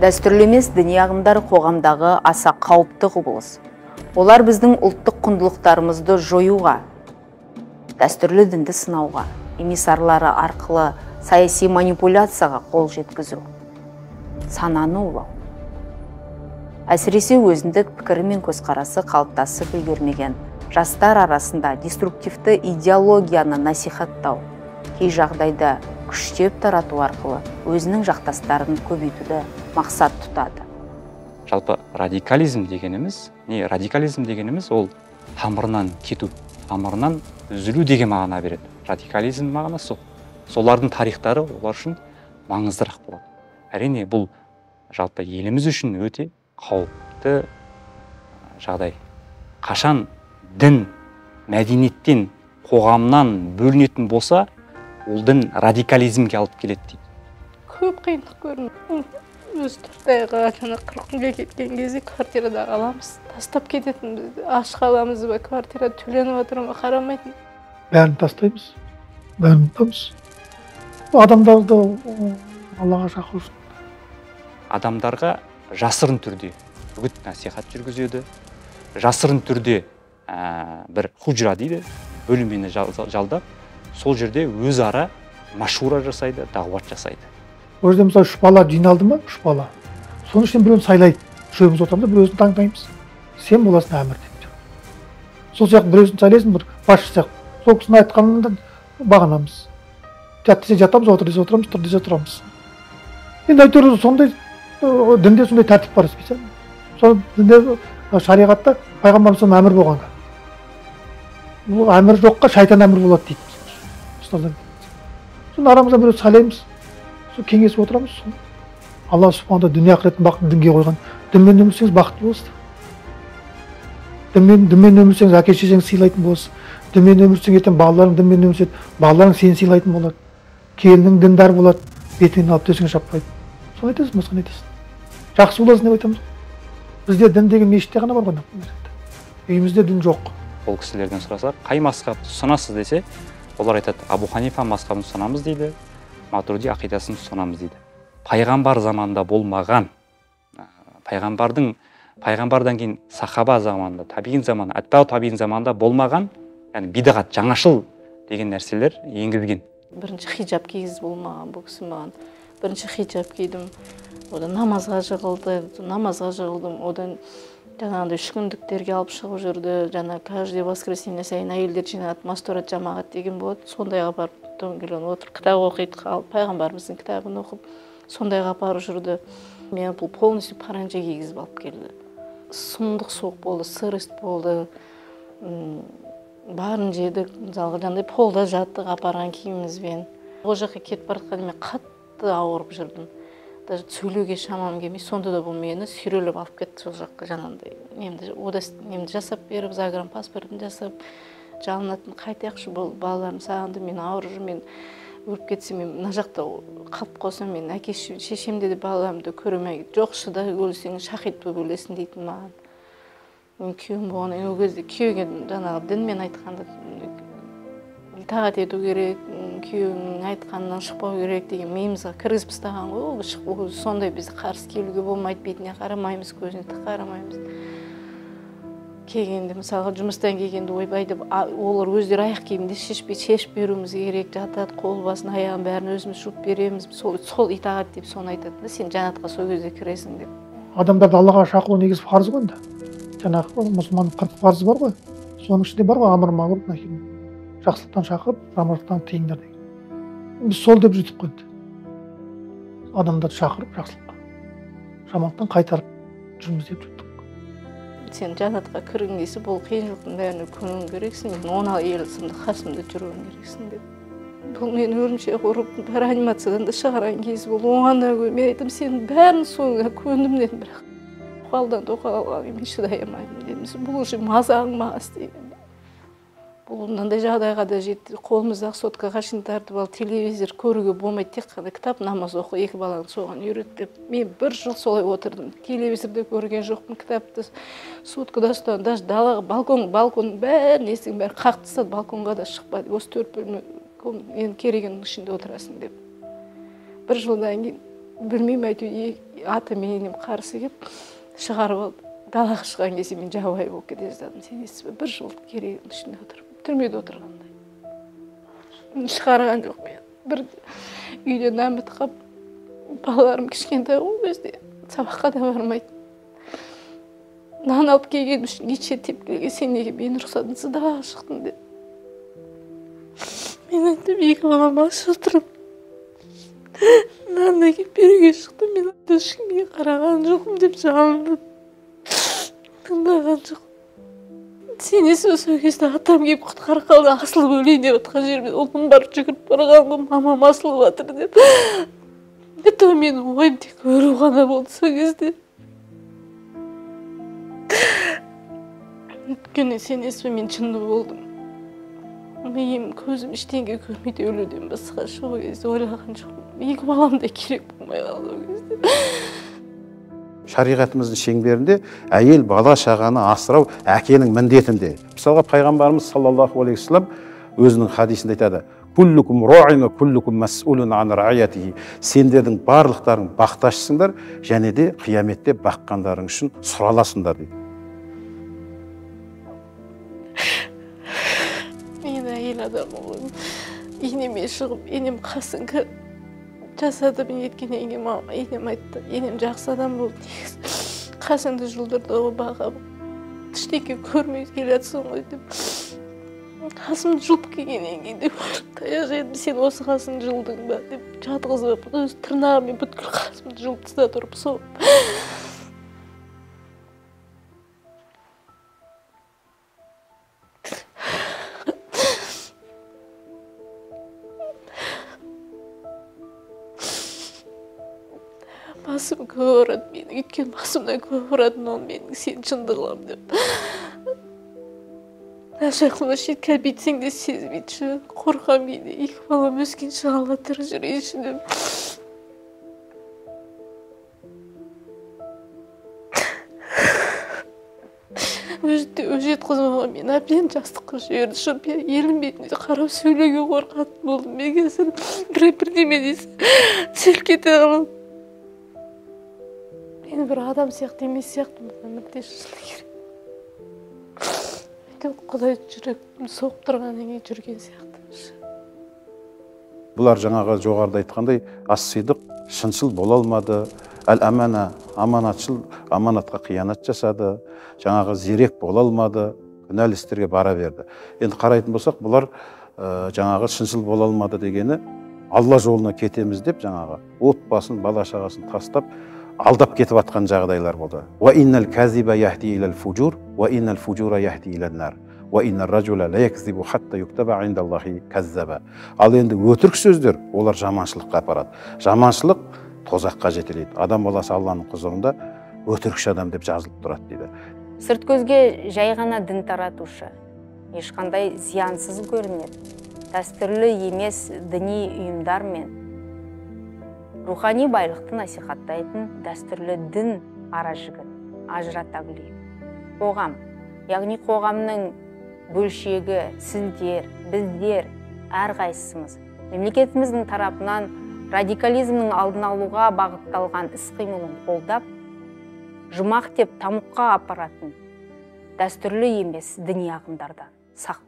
Дәстүрлі емес діни ағымдар қоғамдағы аса қауіпті құбылыс. Олар біздің ұлттық құндылықтарымызды жоюға, дәстүрлі дінді сынауға, эмиссарлары арқылы саяси манипуляцияға қол жеткізу, сананы улау. Әсіресе өзіндік пікірі мен көзқарасы қалыптасып үлгермеген жастар арасында деструктивті идеологияны насихаттау, кей жағдайда күштеп тарату арқылы өзінің жақтастарын көбейтуді мақсат тұтады. Жалпы радикализм дегеніміз, не радикализм дегеніміз ол тамырынан кету, тамырынан үзілу деген мағына береді. Радикализм мағынасы сол. Солардың тарихтары олар үшін маңыздырақ болады. Әрине, бұл жалпы еліміз үшін өте қауіпті жағдай. Қашан дін мәдениеттен, қоғамнан бөлінетін болса, ол дін радикализмге алып келеді дейді. Көп қиындық көрдім. Өз 4 айға, жаңа 40 күнге кеткен кезде квартирада қаламыз. Тастап кететін бізді. Аш қаламыз ба, квартира төленіп жатыр ма, қарамайтын. Бәрін тастаймыз, бәрін ұмытамыз. Адамдарды Аллаға шақыру үшін. Адамдарға жасырын түрде үгіт насихат жүргізеді. Жасырын түрде бір хужра дейді, бөлмені жалдап, сол жерде өзара машура жасайды, дағуат жасайды. Ол жерде мысалы 3 бала жиналды ма, 3 бала. Соның ішінен біреуін сайлайды. Үшеуміз отырамыз да біреуін таңдаймыз. Сен боласың әмір деп. Сол сияқты біреуін сайлайсың, бір басшы сияқты. Сол кісінің айтқанына бағынамыз. Жат десе жатамыз, отыр десе отырамыз, тұр десе тұрамыз. Енді әйтеуір сондай дінде сондай тәртіп бар специально. Сол дінде шариғатта пайғамбарымыз әмір болған. Бұл әмір жоққа шайтан әмір болады дейді. Ұстаздар. Соны арамызда біреу сайлаймыз. Сол кеңесіп отырамыз. Алла субхана дүние ақыреттің бақытын дінге қойған. Дінмен өмір сүрсеңіз бақытты боласыз. Дінмен өмір сүрсеңіз әке шешеңіз сыйлайтын боласыз. Дінмен өмір сүрсең ертең балаларың дінмен өмір сүреді, балаларың сені сыйлайтын болады. Келінің діндар болады, бетіңнен алып төсіңе шаппайды. Соны айтасың, басқа не айтасың? Жақсы боласың деп айтамыз. Бізде дін деген мешітте ғана бар ғой. Үйімізде дін жоқ. Ол кісілерден сұрасақ, қай мазхабты ұстанасыз десе, олар айтады, Абу Ханифа мазхабын ұстанамыз дейді, Матуриди ақидасын ұстанамыз дейді. Пайғамбар заманында болмаған, пайғамбардан кейін сахаба заманында, табиин заманында, әтбау табиин заманында болмаған, яғни бидағат, жаңашыл деген нәрселер енгізілген. Бірінші хиджаб кигізіп болмаған бұл кісі маған. Бірінші хиджаб кидім, одан намазға жығылды, намазға жығылдым, одан жаңағындай 3 күндіктерге алып шығып жүрді, жаңа каждый воскресенье сайын әйелдер жиналады, мастурат жамағат деген болады, сондайға барып дөңгеленіп отырып кітап оқиды, пайғамбарымыздың кітабын оқып, сондайға апарып жүрді. Мен бұл полностью паранжа кигізіп алып келді. Сұмдық суық болды, сырость болды, барын жедік, мысалға жаңағыдай полда жаттық апарған киімімізбен. Ол жаққа кетіп бара жатқанда мен қатты ауырып жүрдім. Даже сөйлеуге шамам келмей, сонда да бұл мені сүйрелеп алып кетті сол жаққа, жаңағындай немді жасап беріп, загранпаспортын жасап, жалынатын, қайтайықшы, бұл балаларым сағынды, мен ауырып жүрмін, мен өліп кетсем, мен мына жақта қалып қалсам, мен әке шешемді де балаларымды көре алмай, жоқ шыда өлсең шахид болып өлесің дейтін маған. Мен күйеуім болғаннан кейін ол кезде күйеуге жаңағы дінмен айтқанда итағат ету керек, күйеуіңнің айтқанынан шықпау керек деген миымызға кіргізіп тастаған ғой. Ол сондай бізді қарсы келуге болмайды, бетіне қарамаймыз, көзіне тік қарамаймыз. Келгенде, мысалға жұмыстан келгенде ойбай деп, олар өздері аяқ киімді шешпей, шешіп беруіміз керек, жатады, қол басын, аяғын бәрін өзіміз жуып береміз. Сол итағат деп соны айтады, сен жәннатқа сол кезде кіресің деп. Адамдарды Аллаға шақыру негізі парыз ғой енді. Жаңағы мұсылманның 40 парызы бар ғой. Соның ішінде бар ғой амр мағруф нахи. Жақсылықтан шақырып, жамандықтан тыйыңдар деген. Біз сол деп жүрдік қой. Адамдарды шақырып жақсылыққа. Жамандықтан қайтарып жүрміз деп жүрдік. Сен жәннатқа кіргің келсе, бұл қиыншылықтың бәріне көнуің керексің, мен 10 әйел сынды қасымда жүруің керексің деп. Бұл мені өлімше ұрып, реанимациядан да шығарған кез болды. Оған да мен айттым, сен бәрін соңына көндім дедім, бірақ тоқалдан тоқал алған мен шыдай алмаймын дедім. Бұл уже мазағың маған істеген. Бұл мынандай жағдайға да жетті. Қолымыздағы соткаға шейін тартып алып, телевизор көруге болмайды, тек қана кітап, намаз оқы, екі баланы соған үйрет деп. Мен бір жыл солай отырдым. Телевизорды көрген жоқпын, кітапты соткада ұстадым. Даже далаға, балконның бәрін, есігін бәрін қағып тастады, балконға да шықпа деп. Осы 4 бөлме енді керегенің ішінде отырасың деп. Бір жылдан кейін білмеймін, әйтеуір атам мен енем қарсы келіп шығарып алды. Далаға шыққан кезде мен жабайы болып кете жаздадым. Сенесіз бе, бір жыл керегенің ішінде отырып, түрмеде отырғандай. Шығарған жоқ мен. Бір үйде нан бітіп қалып, балаларым кішкентай ғой ол кезде, сабаққа да бармайды. Нан алып келгенім үшін неше тепкілге, сен неге менің рұқсатымсыз далаға шықтың деп. Мен айттым, екі балам аш отырып, нан әкеліп беруге шықтым, мен ешкімге қараған жоқпын деп жалындым. Тыңдаған жоқ. Сенесіз, сол кезде атам келіп құтқарып қалды, асылып өлейін деп жатқан жерімде ұлым барып жүгіріп барған ғой, мамам асылып жатыр деп. Это менің ойым тек өлу ғана болды сол кезде. Өйткені сенесіз бе, мен жынды болдым. Миым, көзім ештеңе көрмейді өлуден басқа. Сол кезде ойлаған жоқпын. Екі балам да керек болмай қалды ол кезде. Шариғатымыздың шеңберінде әйел бала шағаны асырау әкенің міндетінде. Мысалға, пайғамбарымыз саллаллаху алейхи уассалам өзінің хадисінде айтады: «Куллукум ра'ин ва куллукум мас'улун ан ра'иятихи». Сендердің барлықтарың бақташысыңдар және де қияметте баққандарың үшін сұраласыңдар дейді. Мен әйел адаммын ғой. Енеме шығып, енем қасыңғы жасады, мен еткеннен кейін мама, енем айтты, енем жақсы адам болды негізі. Қасыңды жұлдырды ғой, баға ештеңе көрмей келе жатсың ғой деп. Қасымды жұлып келгеннен кейін деп таяқ жедім, сен осы қасыңды жұлдың ба деп жатқызып, өз тырнағымен бүткіл қасымды жұлып тастады, ұрып соғып. Басым көп ұрады менің, өйткені басымнан көп ұратын ол менің, сен жынды қыламын деп. Нашақлы кәбитсең де сезбейді, қорқам кейде, екі балам өскенше Алла тірі жүрейінші деп. Өжет қызым ғой, мен әбден жастыққа жіберді, шын елім бетіне қарап сөйлеуге қорқатын болдым. Мен қазір бірдеме десе селк кете қаламын. Мен бір адам сияқты емес сияқтымын өмірде, шыны керек. Әйтеуір Құдай жүрегім соғып тұрғаннан кейін жүрген сияқтымын. Бұлар жаңағы жоғарыда айтқандай, ас-сидық шыншыл бола алмады, әл-амана аманатшыл, аманатқа қиянат жасады, жаңағы зерек бола алмады, күнәлі істерге бара берді. Енді қарайтын болсақ, бұлар жаңағы шыншыл бола алмады дегені Алла жолына кетеміз деп жаңағы отбасын, бала шағасын тастап алдап кетіп атқан жағдайлар болды. Уа иннал казиба яхди илал фужур, уа иннал фужура яхди илан нар, уа иннал ражула ла якзибу хатта юктаба индаллахи каззаба. Ал енді өтірік сөздер олар жаманшылыққа апарады. Жаманшылық тозаққа жетелейді. Адам баласы Алланың құзырында өтірікші адам деп жазылып тұрады дейді. Сырт көзге жай ғана дін таратушы, ешқандай зиянсыз көрінеді. Дәстүрлі емес діни ұйымдармен рухани байлықты насихаттайтын дәстүрлі дін ара-жігін ажырата білейік. Қоғам, яғни қоғамның бөлшегі, сіздер, біздер, әрқайсымыз мемлекетіміздің тарапынан радикализмнің алдын алуға бағытталған іс-қимылын қолдап, жұмақ деп тамұққа апаратын дәстүрлі емес діни ағымдардан сақ